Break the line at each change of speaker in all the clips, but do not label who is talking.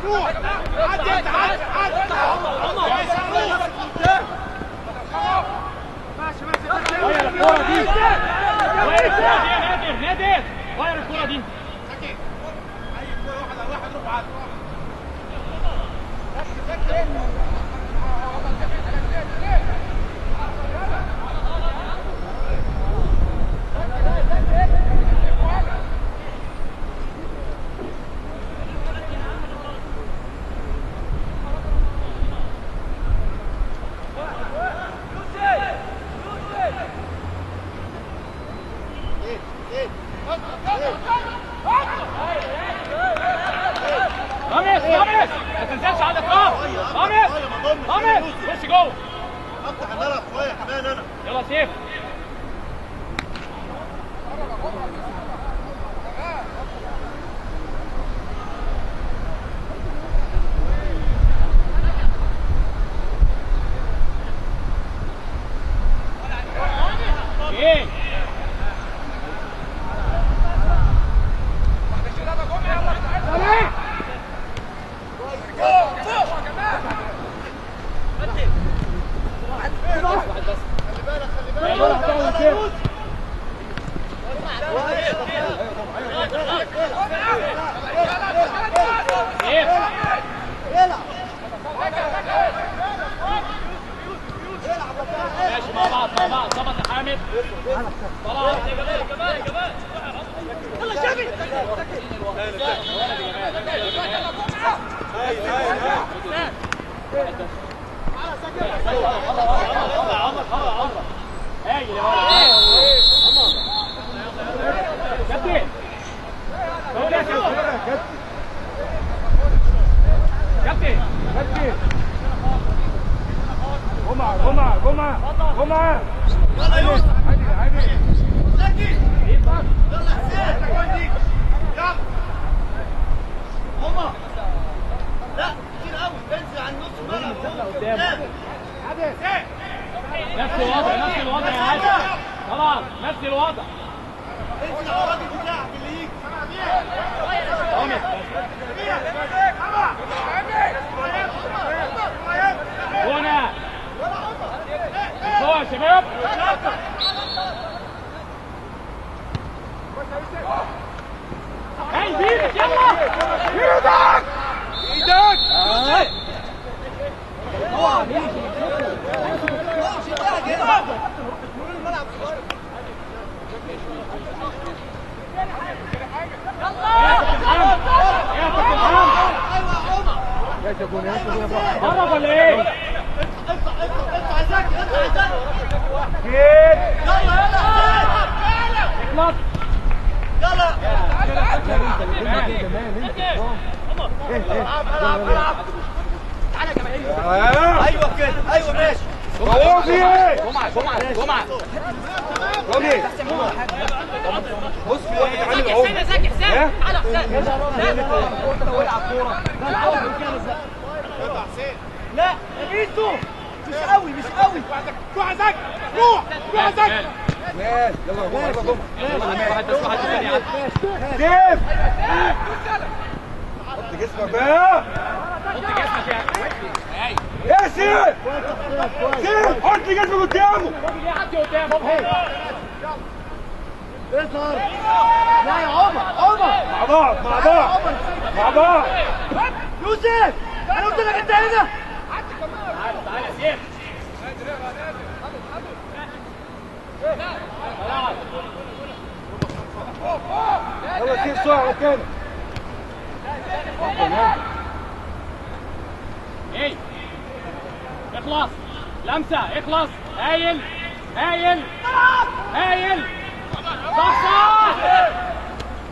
روح عدي انت عدي عدي. ماشي ماشي.
غير الكورة دي، غير الكورة دي يا نادر، نادر غير الكورة دي.
اي كورة واحد على واحد روح عدي. ركز ركز.
رامز رامز ما تنزلش على الاطراف. رامز رامز خش جوه.
افتح الملعب شوية كمان انا.
يلا سيف. ايه ماشي مع بعض مع بعض. ظبط يا حامد. طلع
يلا شافي.
هايل يا ولد. كابتن كابتن
كابتن جمعة جمعة جمعة جمعة.
يلا يوسف.
عادي عادي.
زكي. يلا حسين. يلا. عمر. لا كتير قوي، انزل على النص الملعب قدام.
نفس الوضع نفس الوضع يا عادل. طبعا نفس الوضع.
انزل على الراجل بتاعك اللي يجي.
هنا هو يا شباب. هاي بيدك يلا.
ايدك ايدك.
هرب ولا ايه؟
اطلع اطلع اطلع زكي، اطلع زكي. يلا يلا
اخلص.
يلا
العب
العب العب. تعالى يا جماعة. ايوه كده، ايوه ماشي.
هو في ايه؟
جمعه جمعه جمعه.
رامي بص في واحد عامل عمر.
زكي حسين تعالى حسين.
والعب كورة.
لا يا بيتو مش قوي مش قوي.
روح يا زكي، روح روح يا زكي.
يلا يلا جمعه يلا.
واحد بس واحد ثاني.
كيف؟ حط جسمك بقى.
حط جسمك يا
يا سيف. سيف حط جسمك قدامه.
الراجل يعدي قدامه.
اظهر. لا يا عمر عمر.
مع بعض مع بعض مع بعض.
يوسف انا قلت لك انت هنا.
تعالى تعالى يا سيف.
يلا سيف سرعة كده.
ايه اخلص لمسه، اخلص. هايل هايل هايل. صح صح.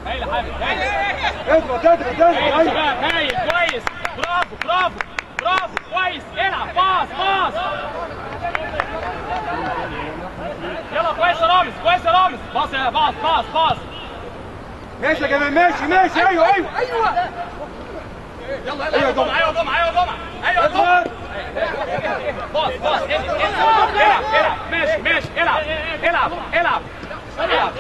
هايل يا حبيبي هايل.
اضغط اضغط اضغط.
هايل كويس. برافو برافو برافو كويس. العب pass pass. يلا كويس يا رامز، كويس يا رامز. pass يا pass pass pass.
ماشي يا جماعة ماشي ماشي. ايوه ايوه
ايوه. يلا يلا جمعه. ايوه جمعه ايوه جمعه ايوه جمعه. pass pass. العب العب ماشي ماشي. العب العب العب العب.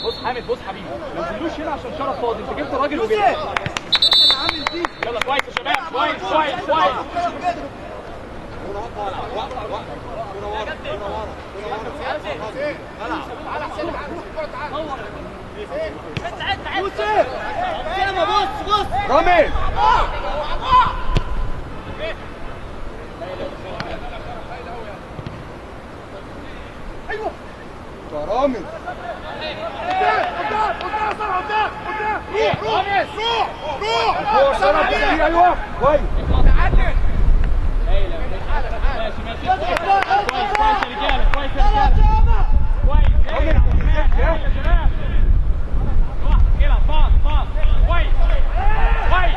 بص حامد بص حبيبي ما تنزلوش هنا عشان شرف فاضي، انت جبت راجل وجبت. يلا كويس يا شباب، كويس كويس كويس.
يوسف سامة بص بص
رامي.
ايوه
يا رامي.
قدام قدام قدام صلاح، قدام قدام، روح روح روح روح.
ايوه كويس.
ماشي ماشي كويس كويس يا رجاله، كويس يا رجاله، كويس يا شباب. العب باص باص كويس كويس.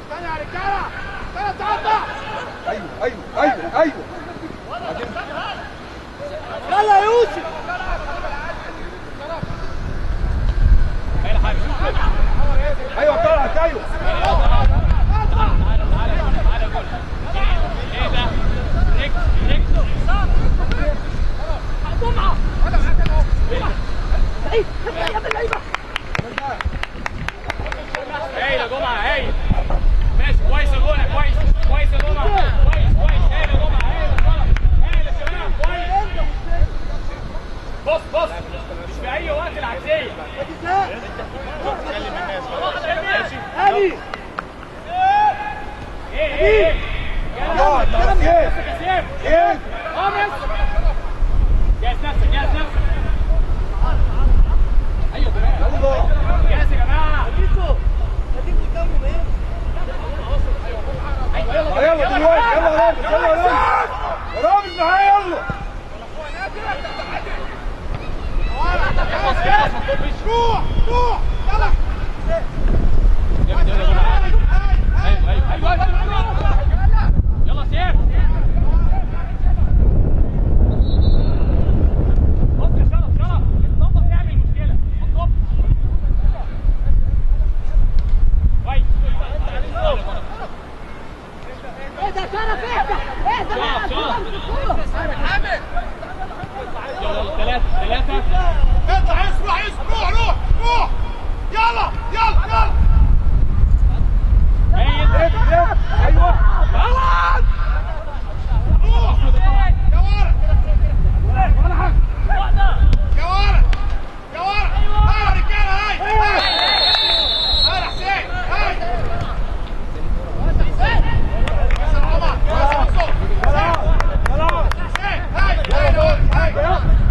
استنى يا رجاله، استنى تعدى.
ايوه ايوه ايوه ايوه.
يلا يا يوسف.
ايوه طلعت. ايوه
تعالى تعالى تعالى جول. ايه ده؟ رجل رجل
جمعه. ايه يا ابن اللعيبة.
هايل يا جمعه، هايل. ماشي كويس يا جمعه، كويس كويس يا جمعه، كويس كويس. هايل يا جمعه، هايل هايل يا شباب، كويس. بص بص، مش في اي وقت العكسيه.
هاني
ايه ايه ايه
ايه.
جاهز نفسك، جاهز نفسك. ايوه يا جاهز يا جماعة.
خليك قدامهم. ايه
يلا دلوقتي. يلا يا رامز، يلا يا رامز، يا رامز معايا. يلا
روح روح يلا.
ايوه ايوه ايوه يلا سيف. بص يا شرف، شرف الطبه تعمل مشكلة، الطب كويس.
اهدى شرف، اهدى اهدى.
حامد يلا ثلاثة ثلاثة.
اطلع يوسف، روح يوسف، روح روح روح. يلا يلا يلا.
ايوه
خلاص.
روح يا ورا يا ورا يا ورا. هاي يا رجاله، هاي هاي هاي يا حسين، هاي كويس يا عمر، كويس يا منصور. حسين هاي هاي هاي.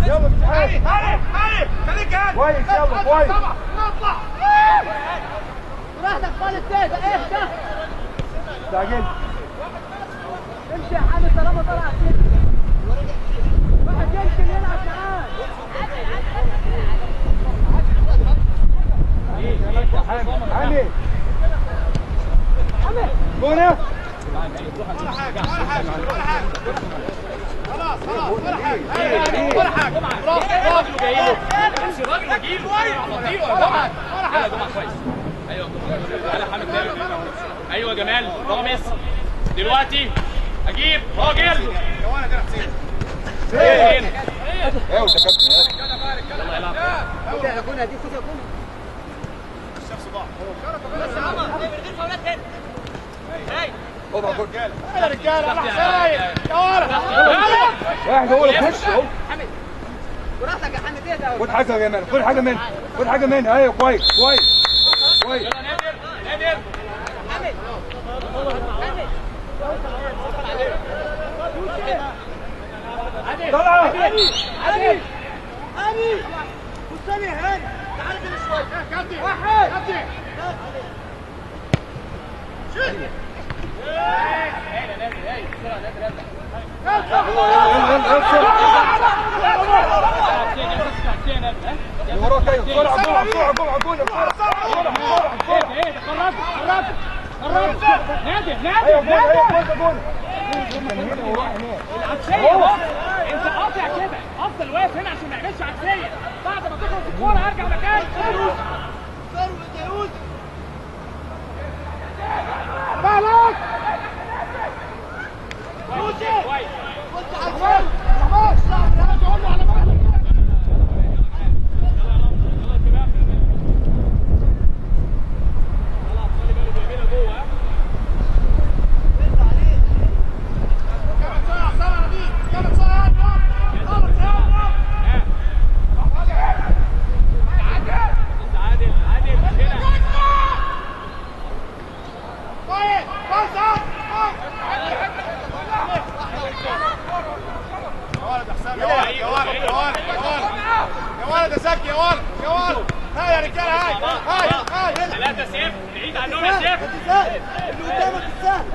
يلا مش
هاي هاي هاي، خليك هاي.
كويس يلا كويس.
نطلع
براحتك خالص. اهدى اهدى.
استعجل.
امشي يا حامد طالما طلع كده. واحد يمشي يلعب معاك.
حامد حامد جونة.
ولا حاجة ولا حاجة ولا حاجة. خلاص خلاص ولا حاجة ولا حاجة.
الراجل جاي له، امشي الراجل وجيله على طول. ولا حاجة ولا حاجة. كويس. ايوه تعالى حامد تاني. ايوه جمال رامز. دلوقتي اجيب راجل.
يا ولد يا حسين.
ايوه يا كابتن.
يلا العب.
يا جون دي خد يا جون.
بس يا عمر
من غير فاولات هنا. هاي
اقعد جول.
يا رجاله يا حسين يا ولد.
واحد هو اللي خش اهو.
حامد براحتك يا حامد. اهدى.
خد حاجة يا جمال، خد حاجة منها، خد حاجة منها. ايوه كويس كويس كويس.
يلا نادر نادر.
حامد حامد.
طلع.
هاني هاني هاني. بص لي هاني، تعال كده شوية.
كابتن
واحد.
كابتن شيل.
هايل نادر، هايل بسرعة نادر.
يلا يلا يلا وراك. ايوه بسرعة بسرعة بسرعة بسرعة بسرعة بسرعة بسرعة.
ايه ده؟ قربت قربت قربت. نادر نادر
ايوه
نادر.
جول جول. هنا وراح هناك.
العكسيه بص، انت قاطع كده، افضل واقف هنا عشان ما يعملش عكسية. بعد ما تخلص الكورة ارجع مكاني.
فرق يا يوسف.
بالك
كويس كويس.
خش على الفرق.
ولد يا زكي، يا ولد يا ولد. هاي يا رجاله، هاي هاي هاي.
3 سيف، بعيد عنهم يا سيف.
اللي قدامك السهل.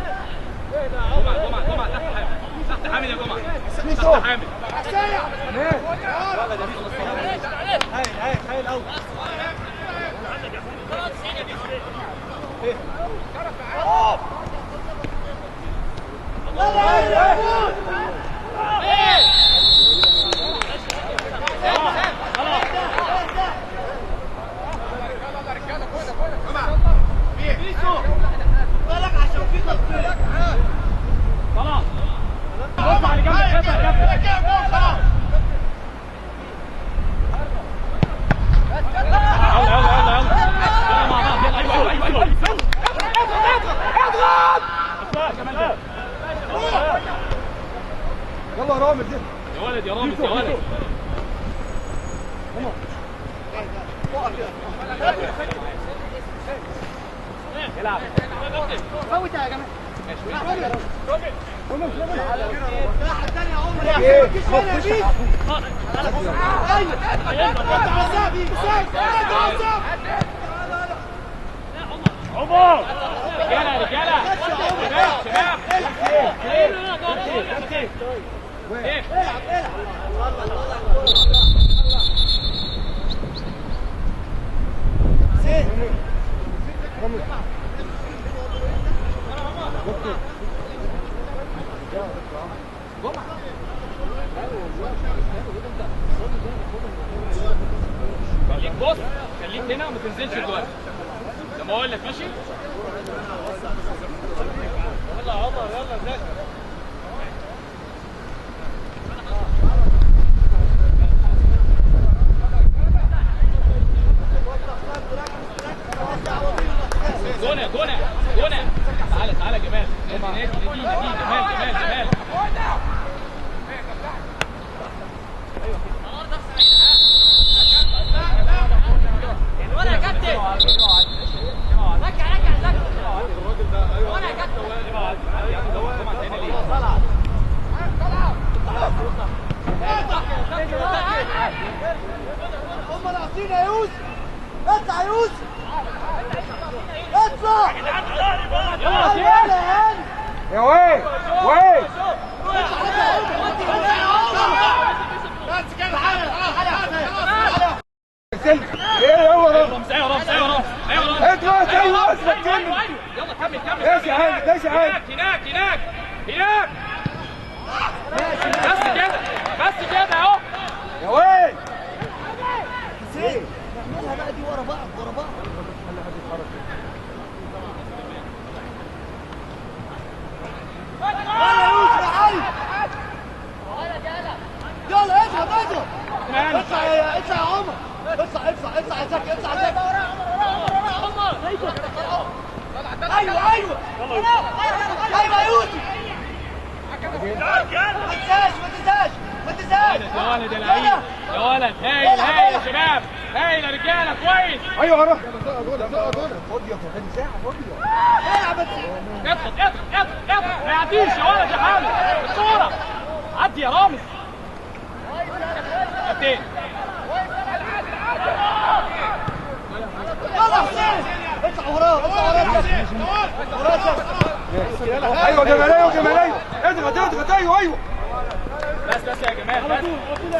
جمعه جمعه جمعه، تحت حامد، تحت حامد يا جمعه، تحت حامد.
هاي هاي هاي الاول.
بالك عشان في تطبيق.
خلاص اطلع اللي جنبك، اطلع جنبك. خلاص يلا يلا يلا يلا مع بعض. يلا ايوه ايوه ايوه. اضغط اضغط.
يلا يا رامز،
يا ولد يا رامز يا ولد. العب
فوت يا جماعة. الناحية الثانية يا عمر. يا مفيش هنا يا بيس. ايوه
عمر. رجاله رجاله شباب شباب.
العب العب.
خليك بص، خليك هنا وما تنزلش دلوقتي لما اقول لك ماشي. يلا يا عمر، يلا زكي. جونة جونة جونة، تعالى تعالى جمال. نادي نادي نادي نادي جمال جمال جمال.
الورا يا كابتن، رجع رجع زكي. الورا يا كابتن.
هم ناقصين يا يوسف. اطلع يا يوسف، اطلع. يلا يا هاني.
يا وين وين.
بس كده.
ايه هو
رامز؟ ايوه رامز، ايوه رامز، ايوه رامز.
اضغط. ايوه اثبت، كمل.
يلا كمل كمل.
ماشي يا حامد، ماشي يا حامد.
هناك هناك هناك. بس كده، بس كده اهو.
يا وين.
حسين نعملها بقى دي ورا بعض ورا بعض. يلا يوسف يا علي. يلا اضغط اضغط. اطلع يا اطلع يا عمر. اطلع اطلع اطلع يا زكي، اطلع يا زكي. ايوه ايوه ايوه يا يوسف. ما تنساش ما تنساش ما تنساش.
يا ولد يا لعيب، يا ولد. هايل هايل يا شباب، هايل يا رجاله كويس.
ايوه روح. فاضية ساعة فاضية.
العب بس.
اضغط اضغط اضغط اضغط، ما يعديش يا ولد يا حامد. الكورة عدي يا رامز. كابتن
يلا حسين، اطلع وراه اطلع وراه.
ايوه جمال، ايوه جمال، ايوه اضغط اضغط. ايوه ايوه.
بس بس يا جمال، بس.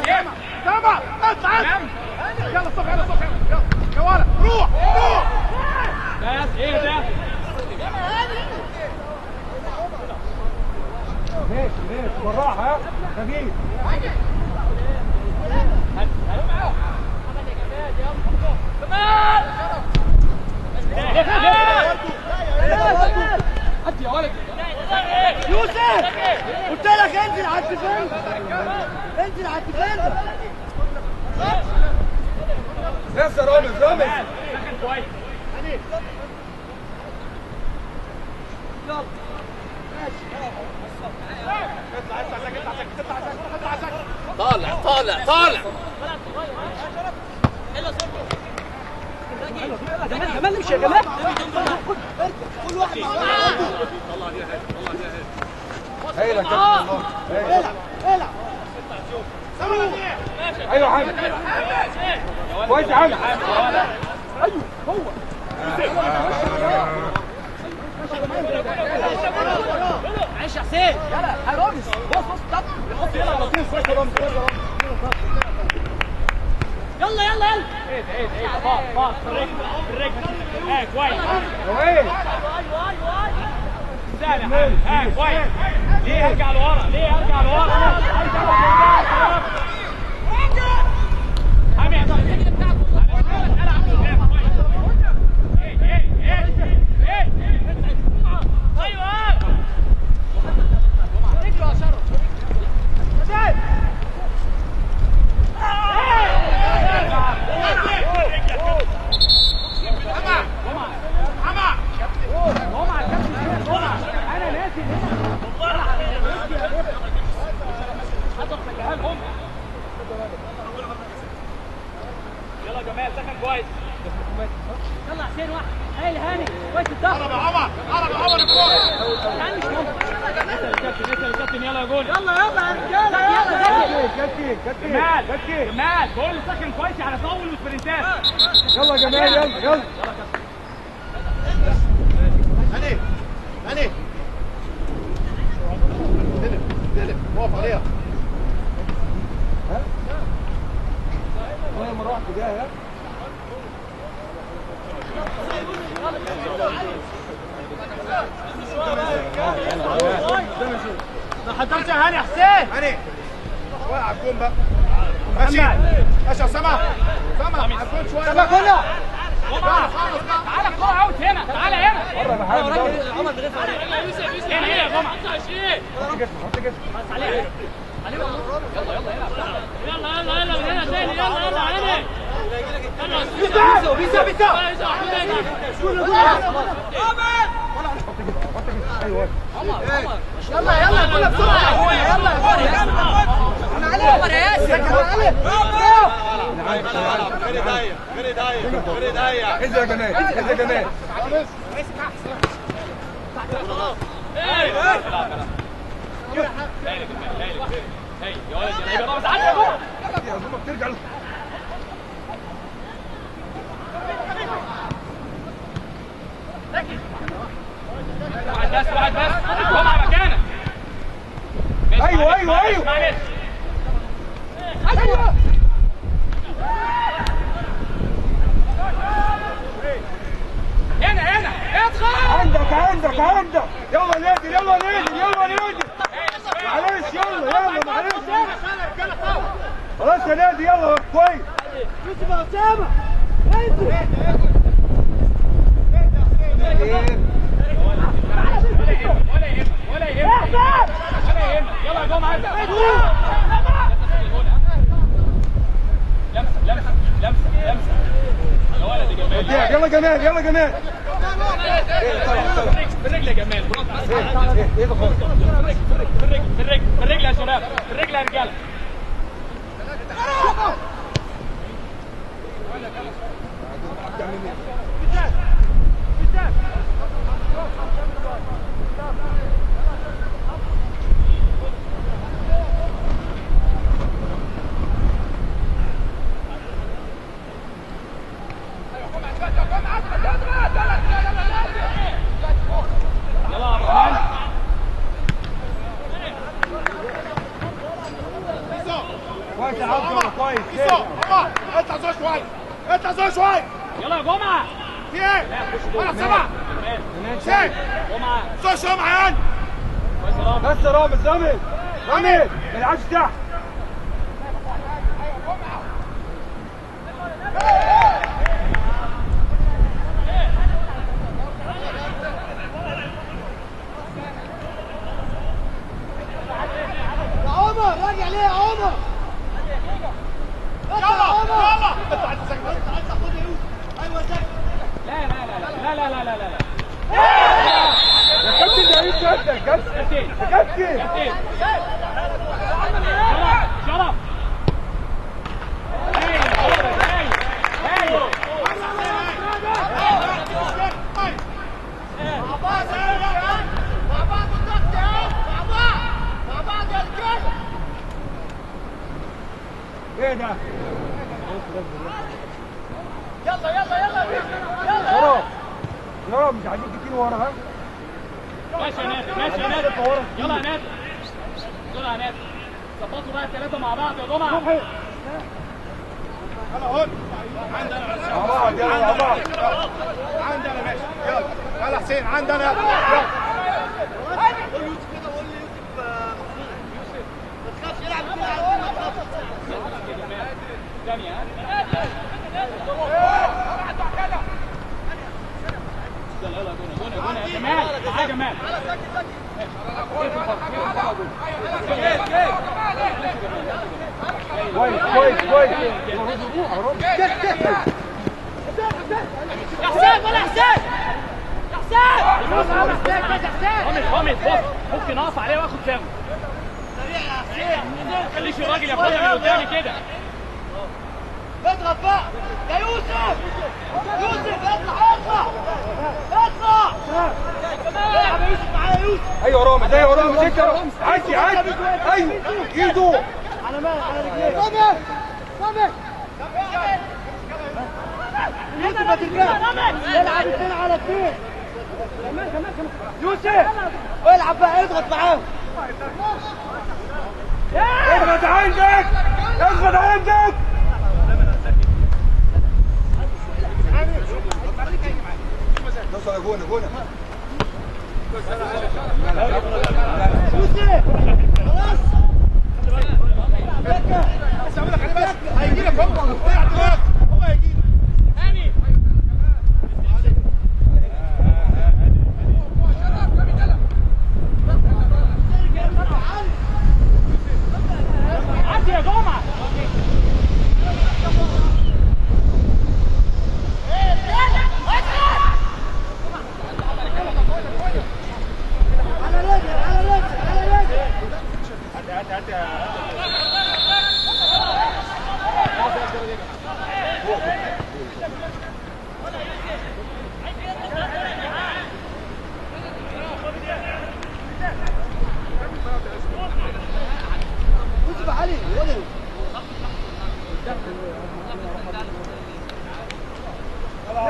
تمام اطلع. يلا الصبح، يلا الصبح، يلا يا ولد. روح روح.
بس ايه ده؟
ماشي ماشي بالراحة. ها خفيف.
عدي يا ولد.
يوسف قلت لك انزل على ال defender، انزل على ال defender.
بس يا رامز، رامز
دخل كويس.
يلا ماشي.
اطلع اطلع زكي، اطلع زكي، اطلع زكي، اطلع زكي.
طالع طالع طالع.
جمال جمال امشي يا جمال. كل واحد مع بعض.
طلع دي يا هادي، طلع دي يا هادي.
هايل يا كابتن والله.
العب العب.
ايوه يا حامد كويس يا حامد. ايوه هو
عيش يا حسين. يلا يا رامز بص بص طب
حط يلا على طول. كويس يا رامز كويس يا رامز.
يلا يلا يلا.
ايه ايه ايه باص باص بالرجل بالرجل. ها كويس.
ايوه
ايوه سهل يا حامد. ها كويس. ليه ارجع لورا؟ ليه ارجع لورا؟ عايز العب حامد. العب قدام كويس. ايه ايه ايه ايه. ايوه
رجله يا شرف.
انا ناسي هنا والله. يلا يا جمال سخن كويس.
يلا حسين واحد. هاي هاني كويس الضغط.
قرب يا عمر قرب يا عمر الكورة.
اسال الكابتن اسال الكابتن. يلا يا جول.
يلا يلا يا رجاله يلا.
كابتن كابتن
جمال
كابتن
جمال بقول سخن كويس على طول وسبرنتات.
يلا يا جمال يلا يلا.
هاني هاني تلف تلف وقف عليها.
ها؟ هو مرة واحدة جاية.
ما حضرش يا هاني حسين.
هاني شوية على الجون بقى. ماشي ماشي يا سما سما على الجون شوية.
سما كلها.
تعالى الكورة اوت هنا. تعالى هنا.
بره يا حامد.
عمر بيغير عليه.
هنا هنا يا جماعة.
حط جسمك حط جسمك.
بس عليه عليه.
يلا يلا يلا يلا يلا من هنا تاني. يلا يلا هاني.
بيسا بيسا بيسا.
حط جسمك. ايوه
عمر عمر.
يلا يلا كلها بسرعة. يلا يا عمر عمر يا ياسر.
انزل يا جمال انزل يا جمال.
يا ولد يا رامز عدي يا جمعه.
يا جمعه بترجع له.
واحد بس واحد بس. جمعه مكانك.
ايوه ايوه ايوه.
معلش.
ايوه
هنا هنا ادخل.
عندك عندك عندك. يلا نادي يلا نادي يلا نادي. معلش يلا يلا معلش. خلاص يا نادي يلا كويس.
يوسف يا اسامة انزل.
ولا يهمك ولا يهمك ولا يهمك. يلا يا جماعة. لمسه لمسه لمسه لمسه يا ولد يا جمال.
يلا جمال يلا جمال.
بالرجل يا جمال.
ايه ده خالص.
بالرجل بالرجل بالرجل يا شباب. بالرجل يا رجاله. يلا يا عبد.
كويس يا عبد كويس.
اطلع زوج شوية اطلع زوج شوية.
يلا يا جمعه.
في ايه؟ انا سبعة. سيف
جمعه
زوج شوية معايا.
بس يا رامز رامز رامز ما يلعبش تحت.
يا عمر راجع ليه يا عمر؟
يلا يلا اطلع انت ساكت.
اطلع خد يا يوسف. ايوه ساكت.
لا لا لا لا لا لا لا لا.
يا كابتن ده ايه ده يا كابتن؟ يا كابتن
شرف. هايل هايل هايل.
مع بعض مع بعض الضغط اهو. مع بعض مع بعض يا رجاله.
ايه ده؟
يلا يلا يلا يلا
ورا يا مش عايزين تكين ورا. ها
ماشي يا نادر، ماشي يا نادر، يلا يا نادر، يلا يا نادر، ظبطوا بقى الثلاثة مع بعض يا جماعة.
انا اهو عندي انا،
مع بعض، يلا مع بعض،
عندي انا ماشي. يلا يلا حسين، عندي انا، يلا.
قول يوسف كده، قول لي يوسف يوسف ما تخافش، العب كده على طول، ما تخافش.
ثانية يلا يلا جونة جونة يا جمال، تعالى يا جمال.
كويس كويس كويس.
يا حسين، ولا حسين، يا حسين،
رامز رامز، بص ممكن اقف عليه واخد فاول.
سريع يا حسين،
ما تخليش الراجل ياخدها من قدامي كده.
اضغط بقى يا يوسف، يوسف اطلع اطلع اطلع، العب يا يوسف معايا يا يوسف.
ايوه رامز، ايوه رامز، انت رامز، عدي عدي، ايوه ايده
على مال، على رجليه. رامز رامز يوسف ما ترجعش، العب 2 على 2. يوسف العب بقى، اضغط معاهم،
اضغط عندك، اضغط عندك. توصل يا جونة، جونة
يوسف خلاص،
بس اقول لك عليه، بس هيجي لك هو بتاع دماغك، هو هيجي لك.
هاني عدي يا جمعه.
على رجلك، على رجلك، على رجلك.
هات هات هات.
يوسف علي ولا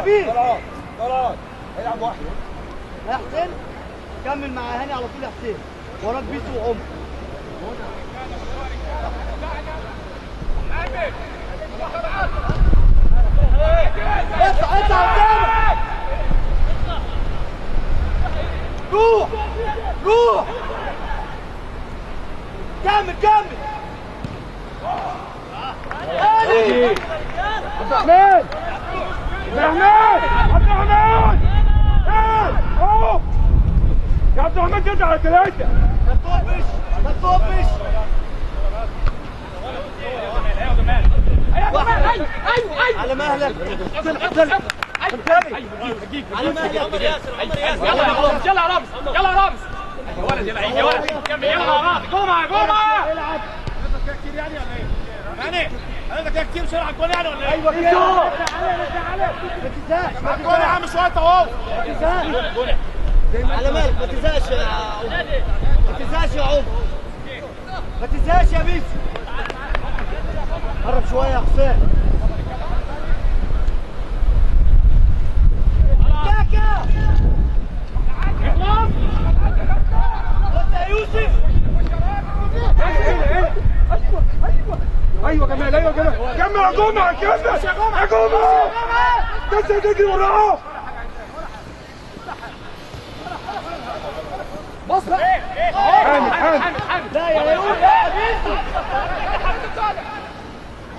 نبيل، طلعت طلعت، العب واحد
يا حسين، كمل مع هاني على طول يا حسين، وراك بيسو وعمر. اطلع اطلع قدامك، روح روح، كمل كمل. هاني،
عبد الرحمن، عبد الرحمن، عبد الرحمن، ايه اهو يا عبد الرحمن، ترجع على 3.
ما تطبش ما تطبش.
ايوه جمال، ايوه جمال، ايوه ايوه ايوه،
على مهلك، طلع طلع، على مهلك.
يلا يا رامز، يلا يا رامز، يلا يا رامز، يا ولد يا لعيب، يا ولد كمل، يلا مع بعض. جمعه جمعه،
العب.
كتير يعني ولا ايه؟ هاني انا كده كتير مش هلعب جول يعني ولا ايه؟
ايوه كده، تعالى ما تزهقش،
ما جول يا عم شوية اهو،
ما تزهقش، على مالك، ما تزهقش يا عمر، ما تزهقش يا عمر، ما تزهقش يا بيسو. قرب شوية يا حسين. تاكا بص يا يوسف.
ايوه ايوه ايوه جمال، ايوه جمال، كمل يا جمعه، كمل يا جمعه، لسه تجري وراه.
بص بقى
حامد حامد
حامد،
لا يا يوسف، يا بيسو،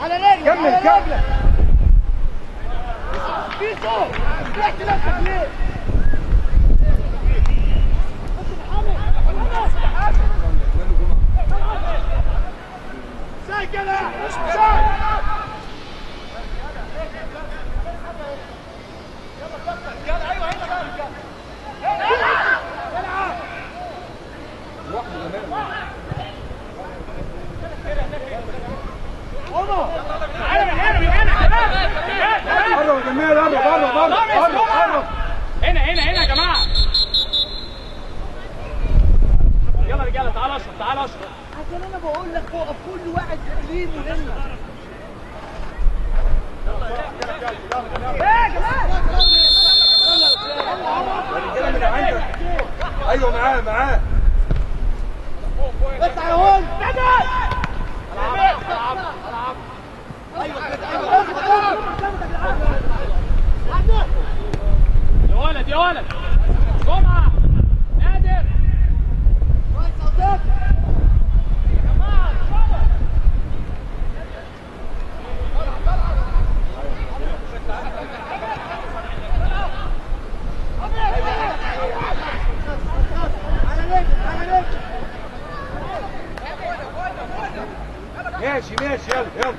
على رجلك،
كمل كمل
بيسو، ريحت نفسك ليه؟
سجل
قرب يا جمال، قرب قرب قرب قرب.
هنا هنا هنا يا جماعة، يلا رجاله، تعالى اشرب، تعالى اشرب.
عشان انا بقول لك وقف كل واحد ليه مهمة.
رجاله من عندك. ايوه معاه معاه.
اطلع يا هون. العب العب العب. ايوه كده ايوه.
يا ولد يا ولد. جمعة نادر.
كويس قدام.
ماشي ماشي يلا يلا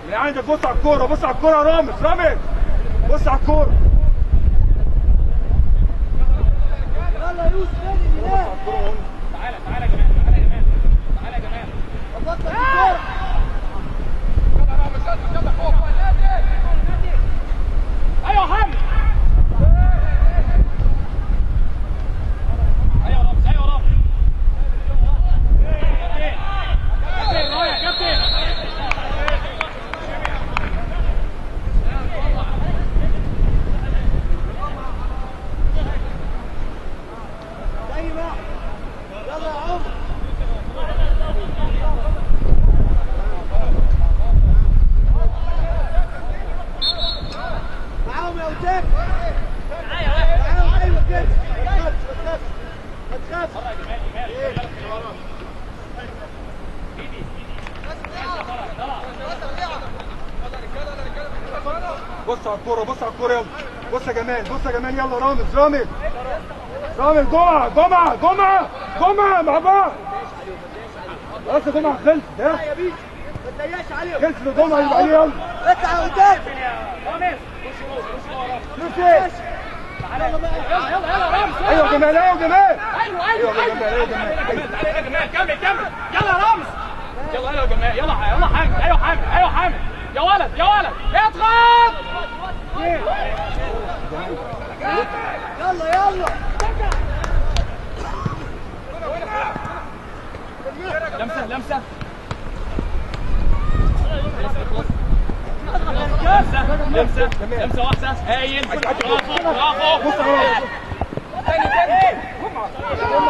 من عندك. بص على الكورة، بص على الكورة يا رامز، رامز بص على الكورة.
يلا يا يوسف نادي هناك.
تعالى تعالى يا جمال، تعالى يا جمال، تعالى يا جمال.
ظبطنا الكورة.
يلا رامز يلا فوق نادي.
ايوه حامد. ايوه رامز، ايوه رامز. كابتن رايح كابتن.
زي ما يلا يا عمر. معاهم يا وتاك. معاهم ايوه كده. ما تخافش ما تخافش ما تخافش.
بص على الكورة، بص على الكورة يلا. بص يا جمال، بص يا جمال يلا. رامز رامز رامز. جمعه جمعه جمعه جمعه مع بعض. خلاص يا جمعه خلصت. ها
يا بيتي ما تضيقش عليهم.
خلصت يا جمعه يبقى عليه يلا.
اطلع قدام.
رامز خش جوه، خش جوه رامز.
تعالى
يلا يلا يلا رامز.
ايوه يا جمال، ايوه يا جمال.
ايوه ايوه
ايوه يا جمال، ايوه يا جمال.
تعالى يا جمال، كمل كمل. يلا يا رامز. يلا يلا يا جمال، يلا يلا حامد. ايوه حامد، ايوه حامد. يا ولد يا ولد اضغط.
يلا يلا.
لمسه لمسه لمسه لمسه لمسه واحدة. هايل برافو برافو.
بص على رامز. تاني تاني.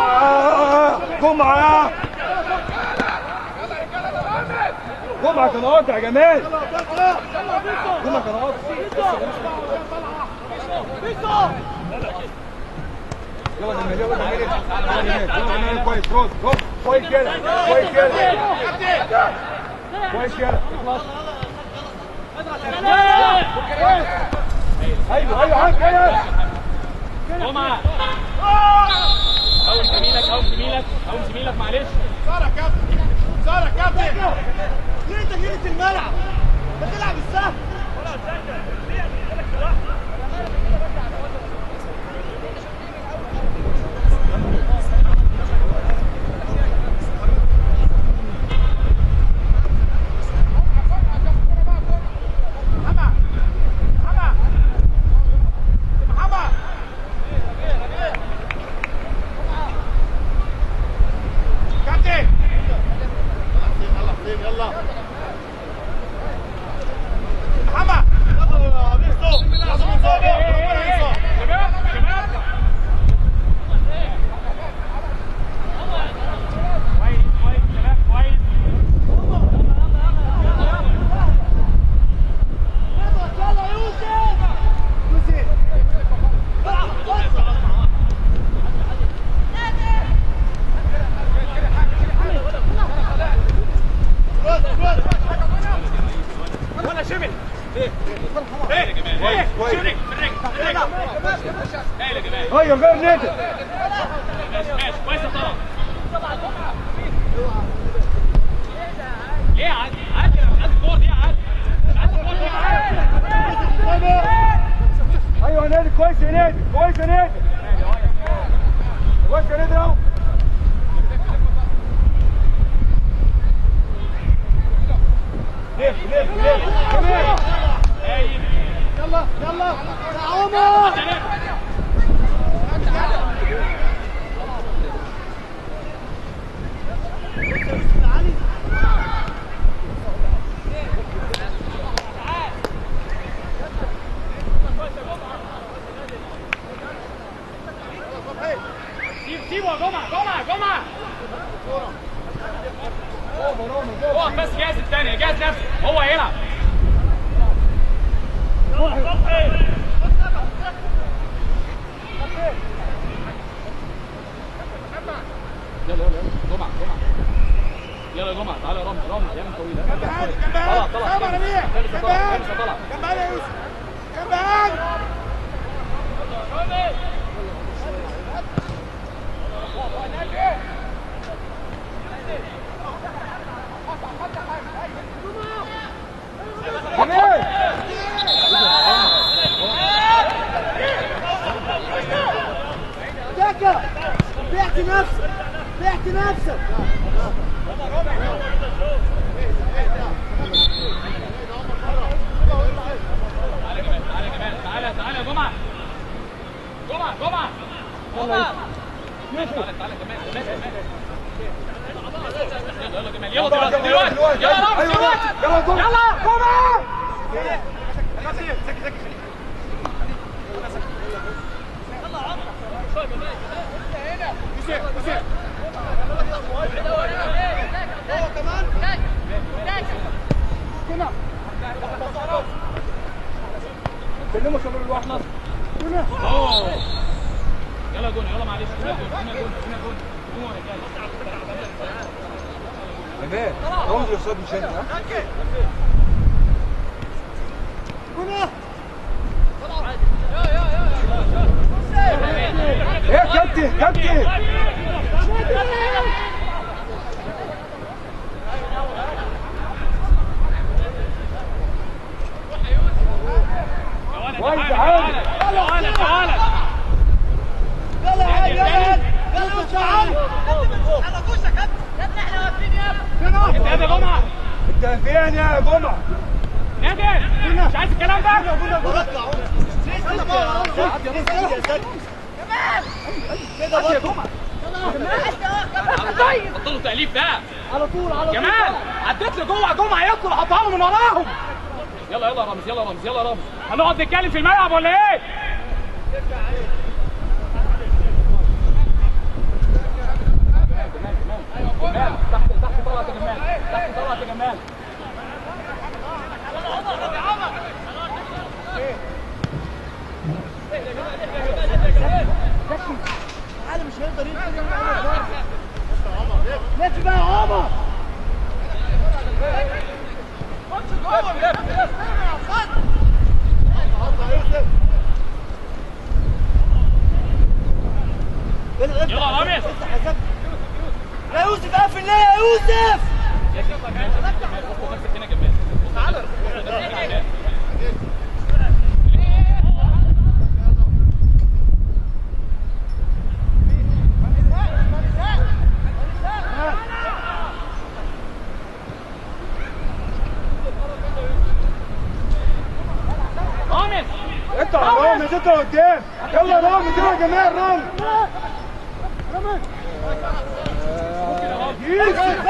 جمعه جمعه جمعه كان قاطع يا جمال. جمعه كان قاطع. يلا جمال، يلا جمال، يلا جمال، يلا جمال. كويس روز روز. كويس كده، كويس كده، كويس كده. ايوه ايوه عم كده.
جمعه قوم زميلك، قوم زميلك، قوم زميلك معلش.
سارة كابتن، سارة كابتن.
ليه انت جريت الملعب؟ ما تلعب السهل.
غير غير نادر.
ماشي ماشي كويس يا طارق. ليه يا عادل؟ عادل انا مش عايز الكور دي يا عادل. مش عايز الكور دي يا عادل.
ايوه يا نادر، كويس يا نادر، كويس يا نادر، كويس يا نادر اهو. لف لف لف كمان.
يلا يلا يا عمر.
اقف بس، جاهز الثانية، جاهز نفسك، هو هيلعب. يلا يلا يلا جمعة جمعة، يلا يا جمعة، تعالى يا رامي، رامي يا من طويلة. طلع طلع طلع طلع
جنب هاني يا يوسف، جنب هاني.
جمال
دكة، بعت نفسك، بعت نفسك.
تعالى يا جمال، تعالى يا جمال، تعالى تعالى يا جمعة، جمعة جمعة جمعة، تعالى تعالى جمال جمال جمال، يلا يلا جمال، يلا دلوقتي دلوقتي، يلا رامي دلوقتي،
يلا جمعة،
يلا جمعة.
كلموا شباب لوحده.
يلا جون، يلا معلش، هنا جون، هنا جون، هنا جون، قوموا يا رجاله.
جمال رمزي قصاد مش انت. ها ايه يا كابتن؟ كابتن
كويس عادل، تعالى تعالى،
يلا يا هادي، يلا يا هادي، يلا يوسف تعالى. ما تحركوش يا كابتن، يا ابني احنا واقفين يا ابني.
انت يا جمعة،
انت فين يا جمعة؟
نادر مش عايز الكلام ده.
كده يا
جمعة، بطلوا تأليف بقى.
على طول على طول
جمال، عديت لجوه، جمعة يطلع حطها له من وراهم. يلا يلا رامز، يلا رامز، يلا رامز، هنقعد نتكلم في الملعب ولا ايه؟ جمال جمال جمال، تحت تحت طلعت يا جمال، تحت طلعت يا جمال.
تعالى مش هيقدر ينزل. لف بقى يا عمر.
يلا رامز،
يا يوسف قفل ليه يا يوسف؟
يا شيخ بص هنا جمال، تعالى رامز،
اطلع رامز، اطلع قدام، يلا رامز، يلا يا جمال، رامز رامز يوسف،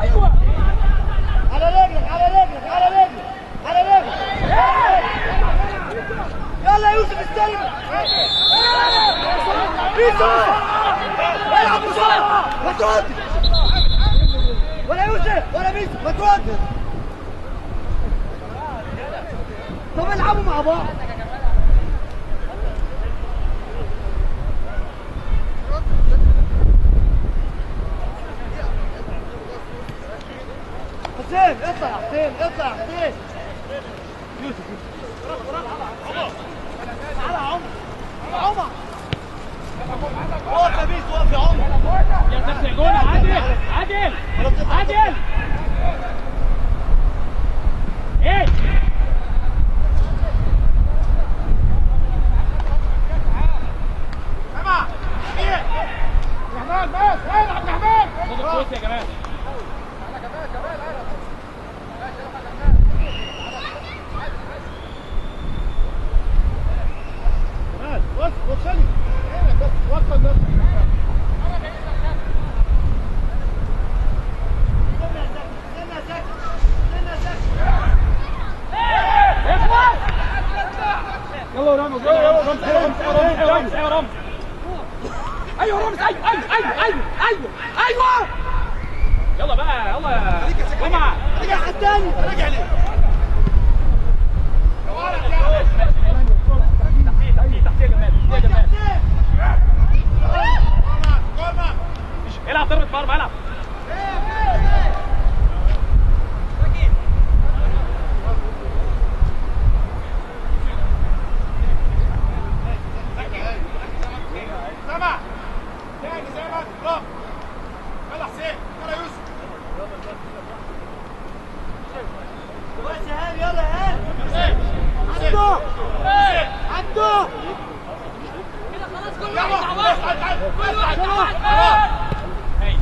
ايوه
على رجلك، على رجلك، على رجلك، على رجلك، يلا يا يوسف استلم. بيسو العب بسرعة، ما تردش ولا يوسف ولا بيسو، ما تردش. طب العبوا مع بعض. حسين اطلع يا حسين، اطلع يا حسين. يوسف تعالى يا عمر، عمر اقف يا بيسو، اقف يا عمر.
يا نفس يا جون، عادل عادل عادل، ايه
بس العب يا جمال،
خد الكويس يا جمال.
وصلي بس، وصل نفسك.
استنى يا زكي، استنى يا زكي.
يلا رامز، يلا رامز، يلا رامز،
ايوه رامز، ايوه ايوه ايوه. جمعه
رجع على الثاني،
رجع ليه؟ يا ولد يا
تحتيه تحتيه يا جمال، تحتيه يا جمال.
كورنر.
العب ضربه مرمى، العب.
سامع تاني زي ما انت، برافو. يلا حسين، يلا يوسف.
كويس يا هاني، يلا يا هاني. عدوا عدوا
كده خلاص، كل واحد مع واحد، كل واحد مع واحد.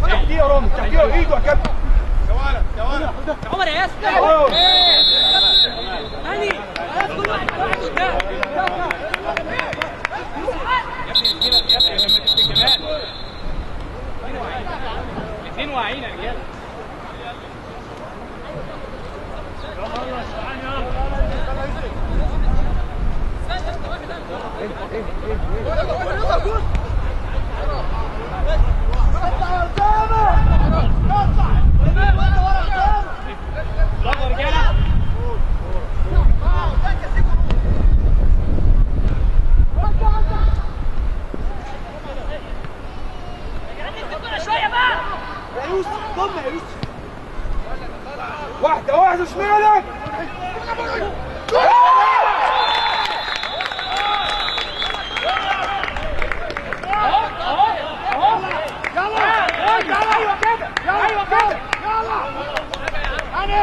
تحتيه يا رامي، تحتيه ايده يا كابتن.
يا ولد يا ولد
يا عمر يا ياسر. هاني خلاص، كل واحد مع واحد قدام.
يا ابني جمال، الاثنين واعيين يا رجاله.
اطلع يا اسامة، اطلع وانت ورا اسامة.
برافو يا رجاله.
شوية بقى
يا يوسف، ضم يا يوسف.
واحدة واحدة شمالك.
اهو اهو اهو،
يلا
ايوه كده، ايوه كده.
يلا هاني،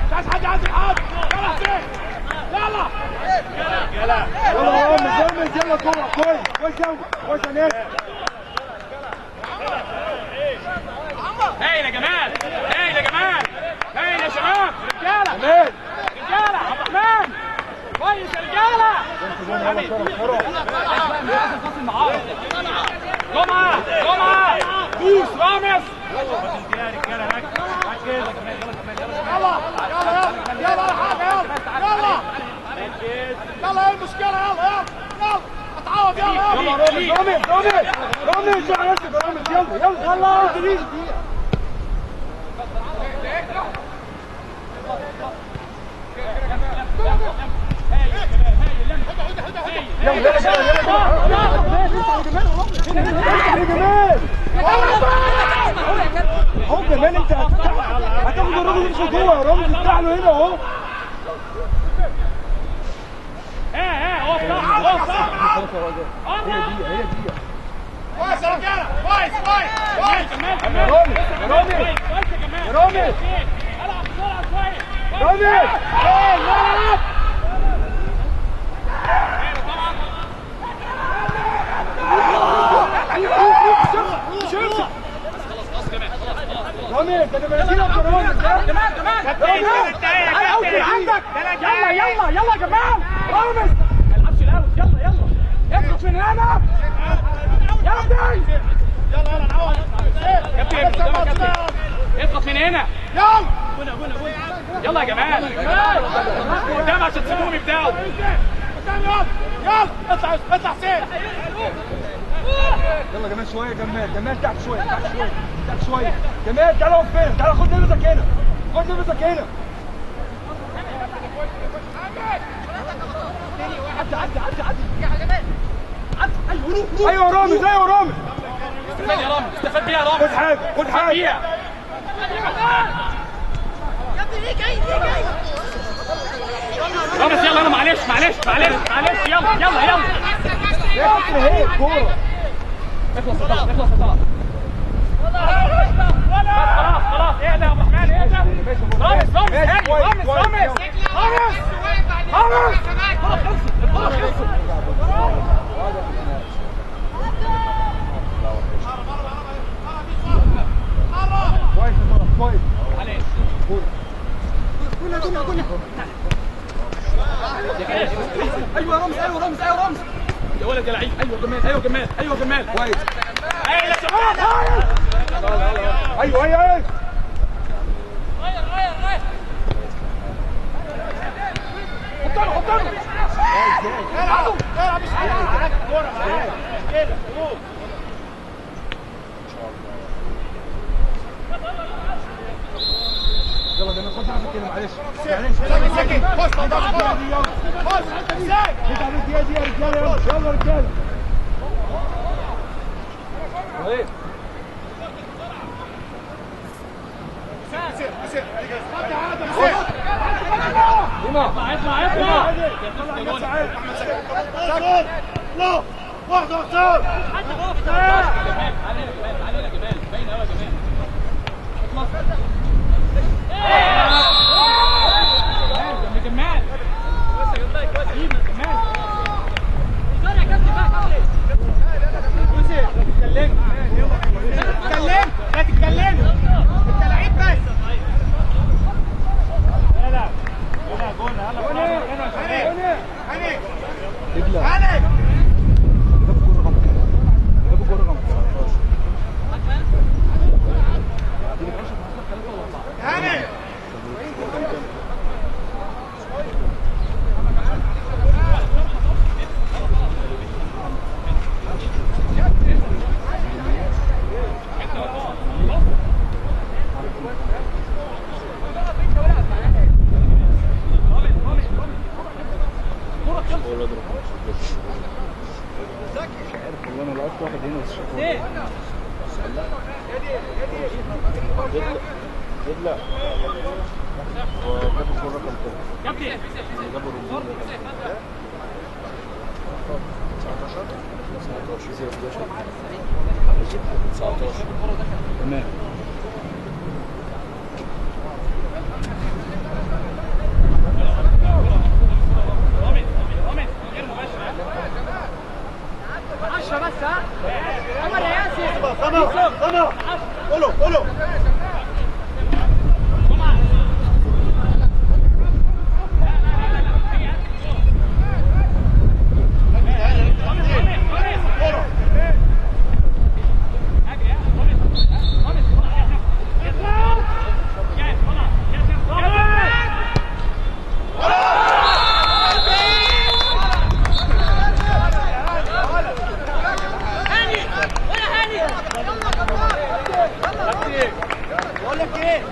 مش عايز حد يعدي حد. يلا حسين، يلا
يلا يا رامز، رامز يلا جمعه. كويس كويس كويس يا ناس.
هايل يا جمال، هايل يا جمال، هايل يا شباب. رجاله
جمال،
رجاله عبد الرحمن، كويس يا رجاله. جمعه جمعه دوس رامز.
يلا يلا يلا حاجة، يلا يلا يلا، ايه المشكلة؟ يلا يلا يلا اتعوض. يلا
يلا رامز رامز رامز رامز يا رامز، يلا يلا يلا. يلا يلا يلا جمال، اهو جمال. انت هتاخد الراجل يمشي جوه يا رامز، افتح له هنا اهو.
ايه اهو صح، اهو صح.
هي دي هي دي.
كويس يا رجاله، كويس كويس كويس.
يا رامز يا رامز يا رامز
العب بسرعة شوية.
رامز
العب.
رامز ده انا يا رامز.
جمال جمال
تعالى عندك.
يلا يلا يلا يا جمال. رامز ما يلعبش الاوت. يلا يلا اضغط من هنا يا ابني.
يلا يلا نعوض.
كابتن كابتن اضغط من هنا.
يلا
يلا يا جمال قدام عشان تسيبوهم يبداوا.
قدام يلا يلا اطلع اطلع حسين.
يلا جمال شوية، جمال جمال تحت شوية، تحت شوية، تحت شوية. جمال تعالى اقف هنا، تعالى خد نفسك هنا، خد نفسك هنا.
عدي عدي عدي عدي يا جمال، عدي. ايوه روح.
ايوه رامز، ايوه رامز.
استفاد يا رامز، استفاد بيها يا رامز.
خد حاجة، خد حاجة.
يا ابني ليه جاي، ليه جاي؟
رامز يلا يلا، معلش معلش معلش معلش، يلا يلا يلا.
يا كابتن اهي الكورة.
اخلص يا طلعت، اخلص يا طلعت. خلاص خلاص اهدى يا عبد الرحمن، اهدى. رامز رامز هاني، رامز رامز رامز رامز. الكورة خلصت، الكورة خلصت.
كويس يا طلعت، كويس.
معلش.
كلها كلها كلها.
ايوه رامز، ايوه رامز، ايوه رامز. يا ولد يا لعيب. ايوه جمال، ايوه جمال، ايوه جمال.
كويس.
ايوه يا شباب.
ايوه ايوه ايوه.
غير غير غير.
حطوا له، حطوا له.
العب العب، مش عارف الكورة معاك كده.
يلا جمال خد نفسك كده معلش معلش.
ساكت خش خش
نتعب الدقيقة دي يا رجاله. يلا يلا رجاله. طيب
اطلع اطلع اطلع.
لا واحدة واحدة.
حد جوه في 18.
تعالى يا جمال تعالى يا جمال باين قوي يا جمال. اطلع يا جمال حبيبي جمال.
بسرعة يا كابتن بقى.
يوسف لا تتكلم لا تتكلم انت لعيب بس.
يلا يلا جون. يلا
هاني هاني
هاني. جابوا الجول رقم 19.
هاني
مش عارف والله انا لقطت واحد هنا بس شكله لا هو جاب الجول رقم كام؟ جاب الجول 19 19 19. تمام.
عشرة بس. ها عمر يا ياسر.
سمع سمع قولوا قولوا.
بقول لك ايه؟